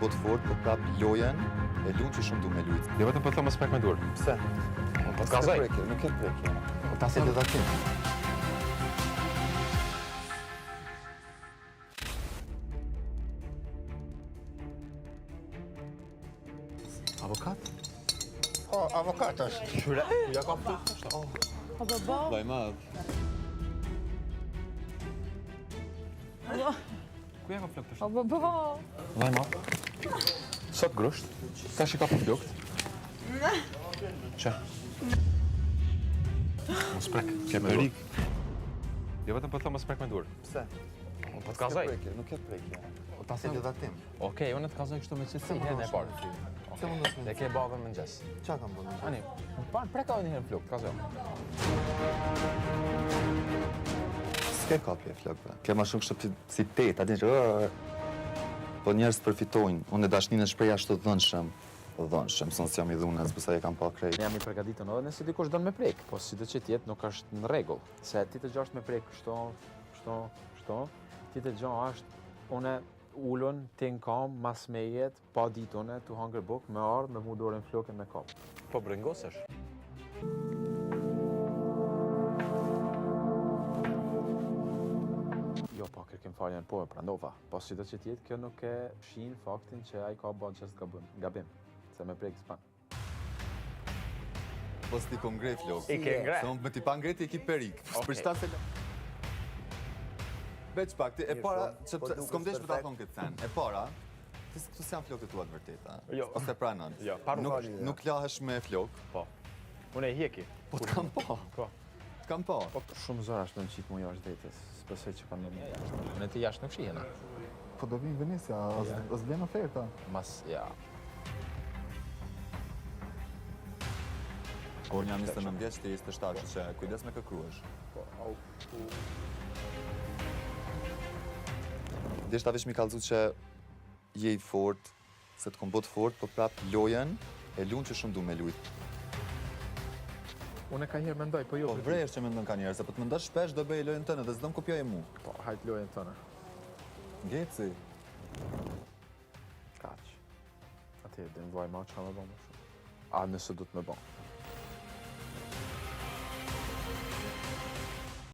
bo të fort, po prap lojën e lun që shumë du me lujt. Jo vetëm po të them mos prek me dorë. Pse? Po të S'ke kallzoj. prekje, nuk ke prekje. Po ta Se them. ledhatim. Avokat? Po, avokat është. Qyre, ja ka ftuar tash. Po, po, po. Vaj madh. Ku ja ka flokët tash? Po, po, po. Vaj madh. Sot grusht, tash i ka për flokët. Që? Mos prek, ke perik. Jo vetëm po të them mos prek me dorë. Pse? Po të S'ke kallzoj. prekje, nuk ke prekje. Po ta Se them. ledhatim. Okej, unë të kallzoj kështu me qetësi herën e parë. Pse mundosh me E ke bërë në mëngjes. Qa kam bërë? Ani, par preka edhe një herë në flokë, kallzoj. S'ke kapje flokëve. Ke ma shumë kështu si, si tet, a din që ë, Po njerëz përfitojnë. Unë e dashninë e shpreh ashtu dhënshëm. Dhënshëm, son s'jam i dhunës, besoj e kam pa krejt. Jam i përgatitur edhe nëse dikush don me prek, po sido që të jetë nuk është në rregull. Se ti të gjash me prek kështu, kështu, kështu, ti të gjash është unë ulun ti në kam, mas mejet, pa ditë unë, tu hangër buk, me ardh, me mu dorën flokën me kap. Po brengosesh. Jo, po, kërkim faljen, po, e pranova. Po, sido që të jetë, kjo nuk e shin faktin që ai ka bën qest gabim, gabim, se me prek s'ban. Po s'ti kom ngre flokë. I ke ngre. Se unë me ti pa ngre ti e ki perik. Okej. Për shta se... Veç pak, ti e para, po që dukesh s'kom desh me ta perfekt. thonë këtë sen. E para, ti s- këtu s'janë flokët e tua të vërteta. Jo. Ose pranon. Jo, pa Nuk, rrugë. nuk lahesh me flokë. Po. Unë e hjeki. Po të kam pa. Po. Të kam pa. Po shumë zor është me më qitë mu jashtë vetes. S'besoj që kam ndonjë jashtë. Unë ti jashtë nuk shihena. Po do vinë Venecia, os vlen oferta. Mas, ja. Unë jam 29 vjeç, ti 27, kështu që kujdes me kë kruhesh. Po, au. Deshta veç mi kallzu që je i fort, se të kom bo të fort, po prap lojën e lun që shumë du me lujt. Unë ka herë mendoj, po jo. Po vresh që mendon ka njerëz, se po të mendosh shpesh do bëj lojën tënde dhe s'do më kopjoje mu. Po, hajt lojën tënde. Ngeci. Kaq. Atë e din vllai ma çka me bë më shumë. A nëse do të me bë.